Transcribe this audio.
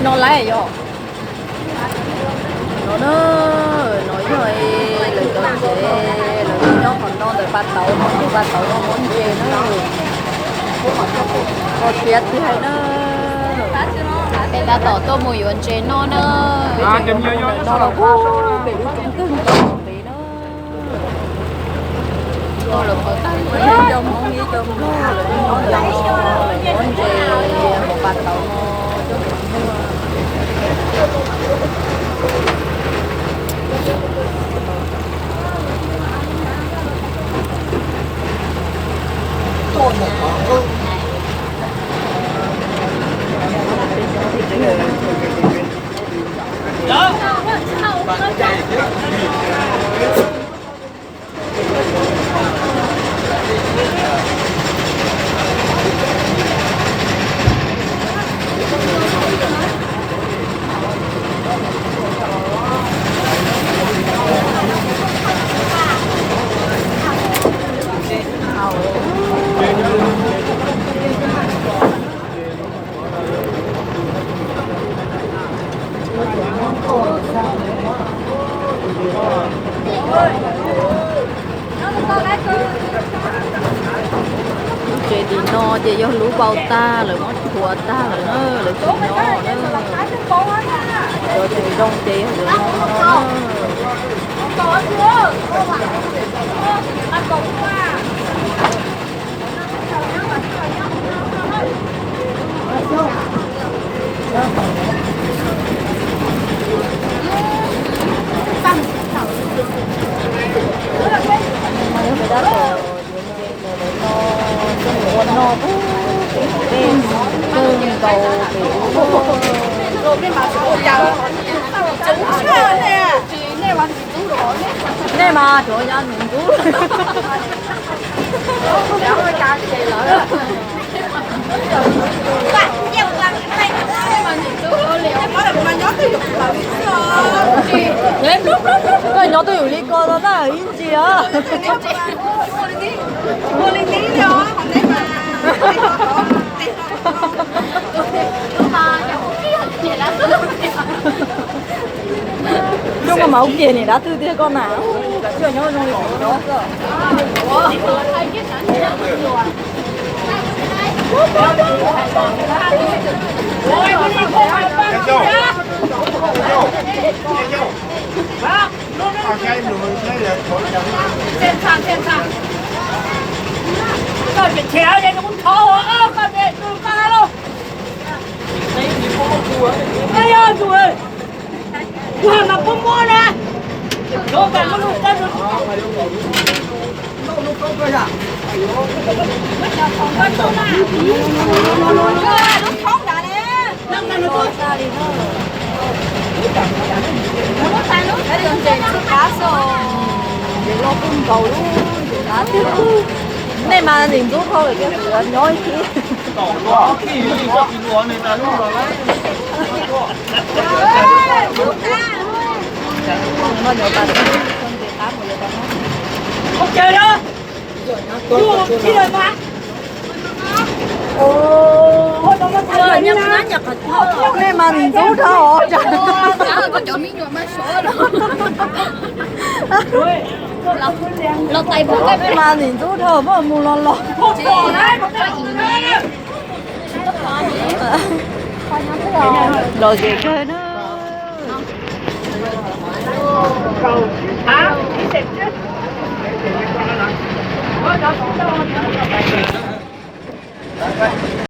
No lawm yog, no na, no yog lawv cov tsev, lawv nyob qhov no ntawm pas tauv no, tus pas tauv no muab ntses na. Kho siab tiag na. Peb tab tom tuaj mus yuav ntses noj na. Peb tseem mus ntawm no los pem lub roob twg ntawm pem na. Ib co Hmoob ib co Nplog lawv nyob ntawm no, lawv muab ntses hauv pas tauv no coj mus muag. Lub tsev tim no ces yog lub vau tag, lawv muab rhuav tag lawm na, lawv tsis nyob na. Cov tseem zoo ces yog cov no no na. Ua no, peb nkaus pem ub. Nej mas tsuav yog nus ntxub. Koj nyob twj ywm li ko no na ib ntsis os. Coj koj mas ua kiag niam dab twg tiag koj na. Nej mas nim ntxub dhau lawm, nyob ib Nej mas nim ntxub dhau. Nej mas nim ntxub dhau, muab mus los los. Lom zem kawg na.